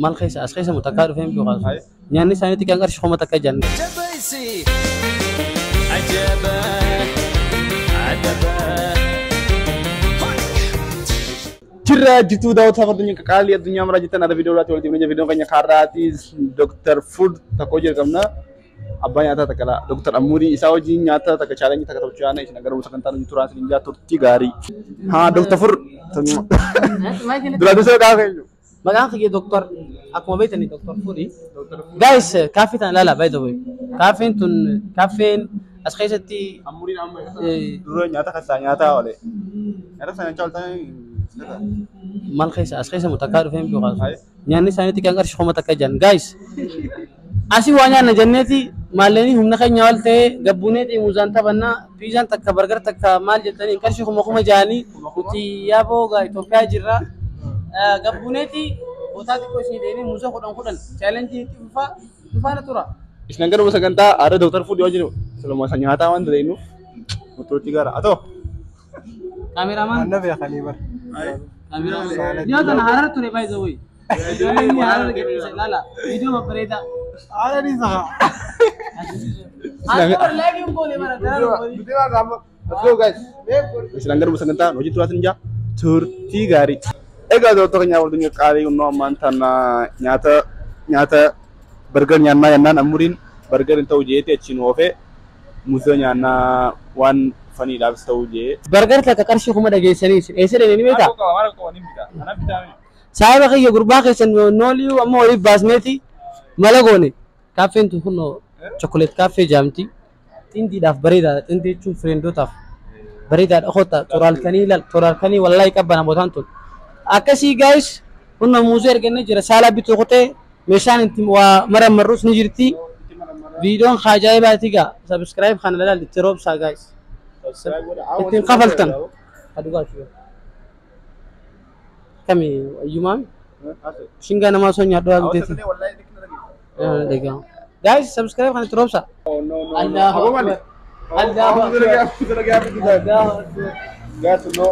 Maal keessa as keessa mutakkaa dhufee hin beeku. Nyaanni isaanii xiqqaan qarshii kuma takka janne. Jirra jirtuu daawwattoota addunyaa qaalii addunyaa maraa jirtan ada viidiyoo irratti walitti dhufnee viidiyoon keenya kaarraatis Dr. Food tokko jedhamna. Abbaa nyaataa takka dha. Dr. Amurii isaa wajjin nyaata takka chaalenjii takka taphachuu yaana isin agaruu sagantaa nuti turaan isin jaa turtii gaarii. Haa Dr. Food. Dura dursee maqaa keenya. Maqaan kiyya Dr. akkuma beektani Dr. Food. Guys, kaaffee tana ilaala by the way. Kaaffeen tun kaaffeen as keessatti Amuriin amma dura nyaata keessaa nyaataa oole. Nyaata keessaa nyaachaa ooltan maal keessa as keessa mutakkaa dhufee hin beeku. Nyaanni isaanii xiqqaan qarshii kuma takka jan. Guys, asii waa nyaanna jenneeti maalleenii humna keenya wal ta'ee gabbuuneeti muuzaan taphannaa piizaan takka bargar takka maal jettanii qarshii kuma kuma jaanii nuti yaaboo gaa Itoophiyaa jirra. Gabbuuneeti bootaa xiqqoo isin deemee muuza 10 10 chaalenjii itti fufaa dhufaana tura. Isin agaruu sagantaa aada Dr. Food wajjin siluma isa nyaataa waan dandeenyuuf turtii gaara. Haa ta'u. Kaameramaan. Anna beekanii bara. Kaameramaan. Dhiyoo tana harar ture by the way. Ijoolleen harar gadhiise laala viidiyoo babbareedaa. Haala ni sa'a. Haa ta'u laayiviin goone bara daran. Let's go guys. Isin agaruu sagantaa hojii turaatiin jaa turtii gaarii. Egaa daawwattoota keenya addunyaa qaalii humna ammaan tana nyaata nyaata bargar nyaannaa jennaan Amuriin bargar hin ta'u jeeti achiin oofee muuza nyaannaa waan faniidhaafis ta'u jee. Bargar takka qarshii kuma dhageessanii isin eessa deemanii beektaa? Saahiba kiyya gurbaa keessan noolii amma waliif baasneeti mala goone. Kaaffeen tun kunoo chokoleet kaaffee jaamti. Xindiidhaaf bareedaadha. Xindii jechuun fireendotaaf bareedaadha. Kottaa toraalkanii ilaal toraalkanii wallaahi qabbana bootaan tun. Akkasii guys kunoo muuzii argannee jira. Saalaa bituu kutee meeshaan itti waa marammarrus ni jirti. Viidiyoon ajaa'ibaati gaa. Subscribe kana ilaal itti roobsaa guys. Ittiin kafaltan. Adugaa Kami ayyumaa shingaa namaa osoo nyaadhu haa biteeti. Dhagaa. Guys subscribe kana itti roobsaa. Allahu Akbar. Allahu Akbar. Allahu Akbar. Guys no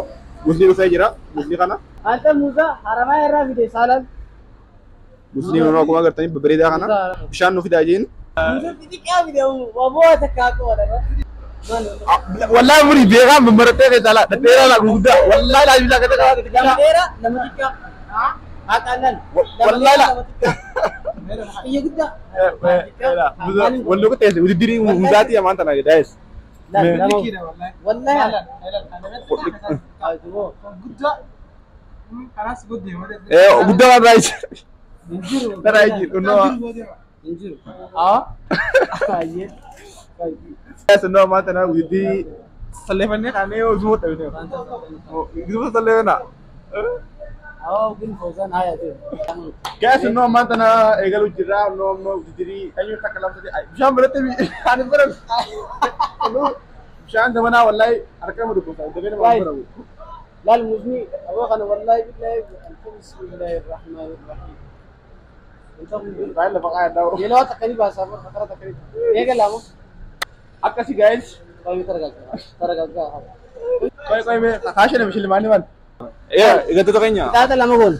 muzni dhufee jira muzni kana. Anta muuza haramaa irraa fide saalaan. Muzni yeroo akkuma agartanii babbareedaa kana bishaan nu fidaa jeen. Muuza xixiqqaa fide waa bu'aa takka akka wadha. Wallahi muri beekaa mammarattee keessaa laa dhadheeraa laa gurguddaa wallahi laa bilaa gata gata Lama dheeraa lama xiqqaa. Haa qaallaan. Wallahi laa. Lama xiqqaa. Xiyya guddaa. Wallo kuteesse wudidirii muzaatii amaan tana guys. Wallahi. Guddaa. Kanaas guddee malee. Guddaa waan raayis. Hin jiru. Raayis jiru. Hin jiru. Haa. Baay'ee. Guys no amaan tana wudidirii salleeffannee kaanee osoo dhabne. Gisuma salleeffannaa. Haa gin foosaan haa yaadu. Guys no amaan tana eegaluu jirra no ammoo wudidirii eenyu takka lama sadii bishaan biratti ani bara bishaan zamanaa wallahi harka nama dhukkubsa dafee nama barabu. Laal muzni aboo kana wallahi billahi bismillahi rahmaani rahiim. Baay'ee lafa qaayaa Yeroo takkanii baasaa bara fakara takkanii. Eegalamu. Akkasi guys. Qoy targaggaa. Targaggaa. Qoy qoy mee kaashee nama shilmaanii maal? Eeggattoota keenya. Taata lama goon.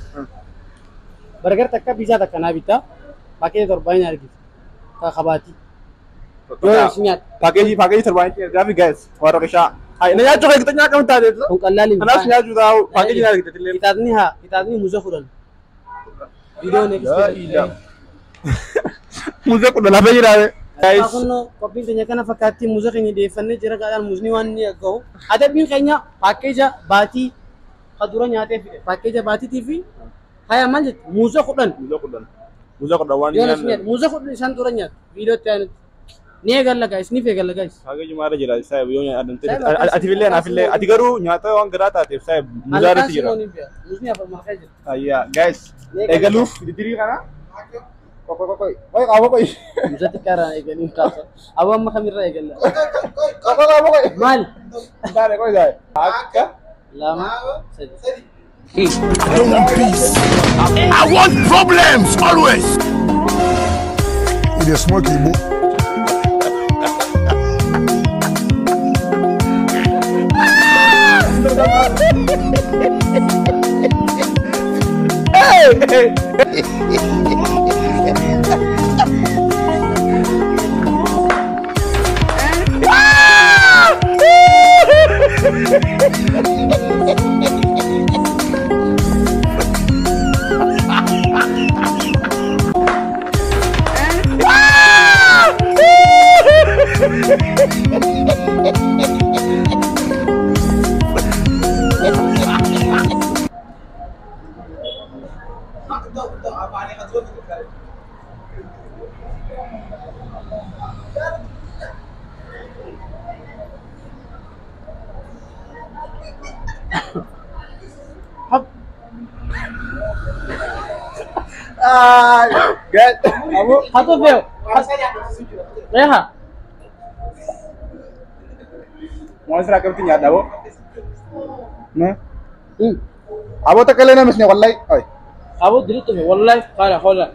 Bargar takka piizaa takka naa bittaa. Paakkeetii torbaan hin argite. Kabaati. Yoo isin nyaata. Paakeejii paakeejii torbaan gaafi guys warra qishaa. Hai na nyaachuu kan nyaachuu kam taate. Kun qallaali. Kanaaf nyaachuu taa'u paakeejii na argite illee. Kitaabni haa kitaabni muuza 10. Viidiyoo next. Muuza 10 lafa jiraate. Guys. Kunoo qophiin keenya kana fakkaatti muuza keenya dhiyeeffannee jira gaadhaan muuzni waan inni gahu. Adabbiin keenya paakkeeja baatii ka dura nyaatee fide paakkeeja baatiitii fi haya maal jetti muuza 10. Muuza 10. Muuza 10 waan Yoo nyaata muuza 10 isaan dura nyaatu viidiyootti aanutti. Ni eegalla guys ni eegalla guys. Paakeejii maara jira saayib yoo nyaadamte ati fillee anaaf illee ati garuu nyaata waan garaa taateef saayib muuza irratti jira. Muuzni afur marqee jira. Ayyaa guys eegaluuf didirii kana. Qoy qoy qoy qoy qaaba qoy. Muuza xiqqaarraa eeganii kaasa. Aboo amma kamirraa eegalla? Qoy qoy qaaba qoy. Maal? Taane qoy gaa'e. Akka. Lama sadi. I don't want peace. I want problems always. It is smoky, boo. Hatofeo. Reha. Muasra akkamitti nyaadha aboo? Aboo takka illee namisne wallahi. Aboo diritti tufe wallahi qala hola.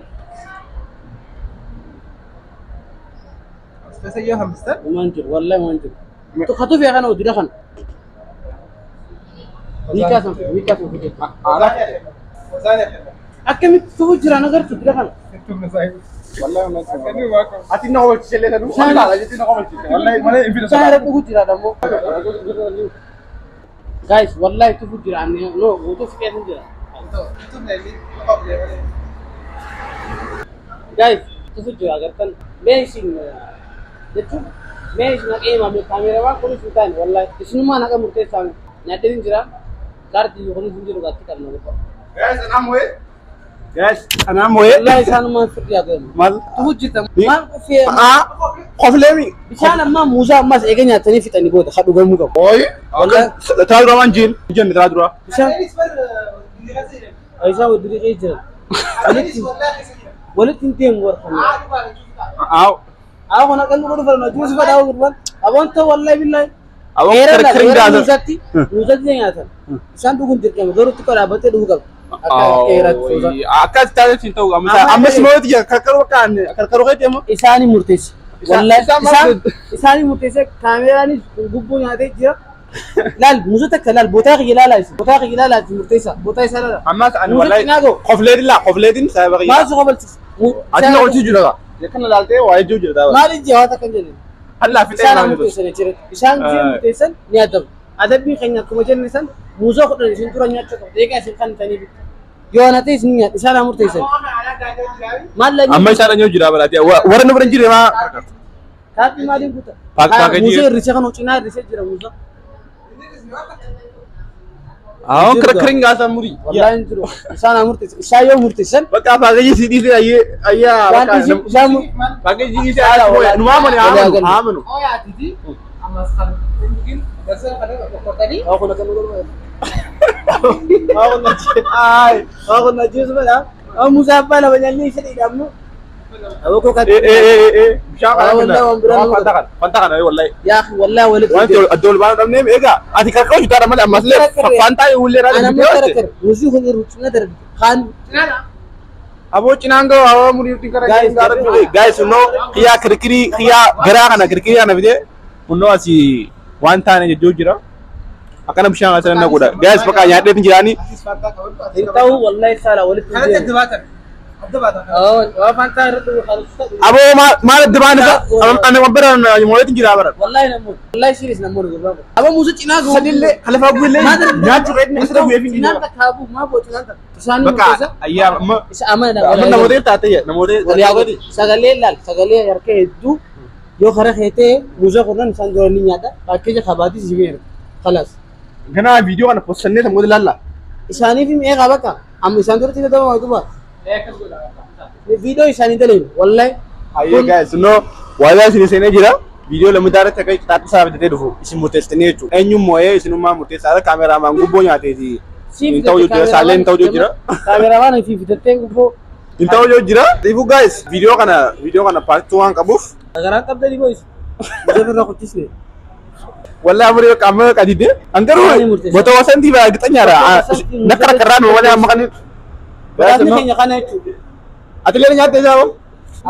Waan jiru wallahi waan jiru. Hatofee kana dira kana. Ni kaasan fide. Akkamitti tufu jira nagartu dira kana. Wallahi ati na qobalchiise illee sanuu wallahi na qobalchiise wallahi malee hin fidu. Saara dhugu jira dammoo. Guys wallahi tufu jira ani no guutuu fiqeetu jira. Guys tufu jira agartan mee isin jechuun mee isin haqee himame kaameeramaan kunis hin taane wallahi isinumaan haqa murteessaa nyaadheen jira kaartii kunis hin jiru gaatti qabna qofa. Guys anaa moo'ee. Guys anaa moo'ee. Wallahi isaanumaan sirrii haa ta'e. Maal? Tufu jirta maal qofee. Qofleemi. Bishaan ammaa muuzaa ammaas eega nyaatanii fixanii booda haa dhugamuu qabu. Ooyi. Taraa dura waan jiin. Jenne taraa dura. Bishaan. Isaan wadirii qe'ee jiran. Walitti hin deemu warra. Aaw. Aaw kana qallu godhu falma juusi fadhaa gurban. Aboon ta'u wallahi billahi. Aboon kirkirin gaazan. Muuzatti muuzatti nyaatan. Bishaan dhuguun dirqama garuu xiqqoo dhaabbattee dhuguu qaba. Akkas taatee hin ta'u ammas mootii jira karkaroo kaan karkaroo keetti ammoo. Isaanii murteessa. Wallahi isaanii murteessa kaameraanis gubboo nyaatee jira. Laal muuzota akka laal bootaa kiyya laalaa isin bootaa kiyya laalaa isin murteessa bootaa isaa laalaa. Ammas ani wallahi qofleetiin laa qofleetiin sababa kiyya. Maal si qobalchisa? Ati na qolchii jira kaa. Yakkan laaltee waa ijoo jira ta'a. Maal ijji hawaasa kan jenne? Allaa fixee Isaan murteessan jechuudha. Isaan murteessan ni adabu. Adabbii keenya akkuma jenne san muuzoo kudhan isin dura nyaachuu qabu. Eegaa isin kan tanii bitu. Yoo na ta'e isin nyaadha isaan haa murteessan. Maal la Amma isaan dhanyoo jira balaati. Warra nu bira hin jirre maa. Kaartii maaliin guuta? Paakajii. Muuzoo hir'isee kan cinaa hir'isee jira muuzoo. Awon kirkirin gaasa muri. Wallahi hin jiru. Isaan haa murteessan. Isaan yoo murteessan. Bakka paakajii si dhiisee ayyee ayyaa. Waan dhiisee isaan. Paakajii dhiisee ayyaa nu maamani haamanu haamanu. Aboo cinaan gahu aboo murii guys no xiyyaa kirkirii xiyyaa garaa kana kirkirii kana fidee kunnoo asii waan taane jechuu jira. Akkana bishaan asirra naquudha. Guys bakka nyaadheetiin jiraanii. Ta'uu wallahi saala walitti Aboo maal adda baan isa ani waan biraan mooleetiin jira bara. Wallahi namoonni wallahi serious namoonni gurbaa kun. Aboo muuza cinaa gahu. Sadillee kalafaa bu'illee nyaachuu qeetiin asirra bu'ee fi Cinaan takka abuu maa boo cinaan takka. Isaan Bakka ayyaa amma isa amana amma namoota taatee namoota sagalee laal sagalee harka hedduu yoo kara keetee muuza kurnan isaan dura ni nyaata fakkeenya kabaatis himeera خلاص. Ganaa viidiyoo kana postannee namoota ilaalla. Isaaniif meeqa bakka amma isaan duratti nama duba. Viidiyoo isaanii dalagu wallahi. Ayyee guys no waadaa isin seenee jira. Viidiyoo lammataa irratti akka qixxaatti isaa bitatee dhufu isin murteessitanii jechuudha. Eenyuun moo'ee isinummaa murteessaadha kaameraamaan gubboo nyaateeti. Hin ta'u jira saaleen hin ta'u jira. Kaameraamaan fi fitattee gubboo. Hin ta'u jira. Ifu guys viidiyoo kana paartii waan qabuuf. Garaan qabdanii boys. Muuzota irraa kutisne. Wallahi amri amma qadide angaru moto wasanti ba gitanyara nakara karaan wala amma kan Badhaasni keenya kana jechuudha. Ati illee nyaatte jaabo?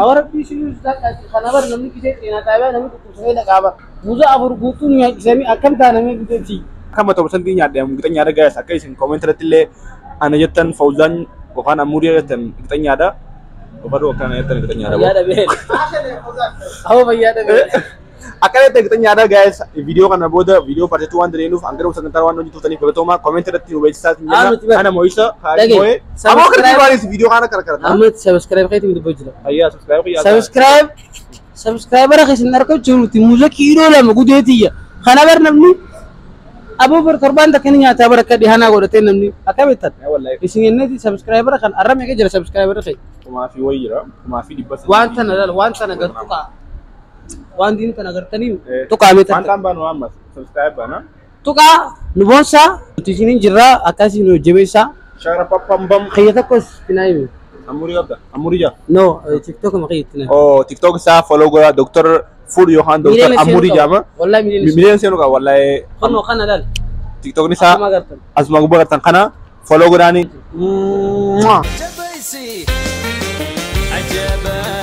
Awara biisii kana bar namni kisee xeenaa xaabiyaa namni dhukkubsatee dhaqaaba. Muuza afur guutuu nyaachisanii akkam taanamee biteetti. Akka 100% nyaadhe gixanyaadha guys. Akka isin comment irratti illee ana jettan Fawzaan yookaan Amurii jettan gixanyaadha. Qofadhu akka ana jettan gixanyaadha. Fayyaa dhabee. Awwa fayyaa dhabee. Akka jettan gixanyaadha guys. Viidiyoo kana booda viidiyoo parteetu waan dandeenyuuf hanga sagantaa waan hojjetuutaniif galatooma comment irratti nu beeksisaa isin Haa, jenna. nuti bara. Kana mo'isa Dhagaye. moo'ee. Ammoo akka Subscribe- baanis viidiyoo kana kana kana. Amma subscribe keetiin dubbachuu jira. Ayyaa subscribe qiyyaa. Subscribe subscribera keessan argachuu nuti muuza kiiloo 2 gudeetiyya. Kana bar namni aboo bar torbaan takka ni nyaataa bar akka dhihaanaa godhatee namni akka beektan. Wallahi Isin jenneeti subscribera kan arra meeqa jira subscribera kee? 1000 wayi jira. 1300. Waan tana laal waan tana gar tuqaa. Waan diin tana gartanii tuqaa mee Waan takka. taan baanu ammas subscribe baana. Tuqaa nu boonsaa nuti isiniin jirraa akkasii nu jabeessaa. Shara pappam bam. Kiyya tokkos itti himi. Amurii qabda. Amurii jaa. No TikTok ma kiyya itti himi. Oh TikTok isaa follow godhaa Dr. Food yookaan Dr. Amurii jaama. Wallahi miliyoona seenuu Miliyoona seenuu qaba wallahi. qaba. Kana laal. TikTokni isaa Akkuma agartan. asuma gubbaa gartan kana follow godhaani. Jabaisi. Ajaba.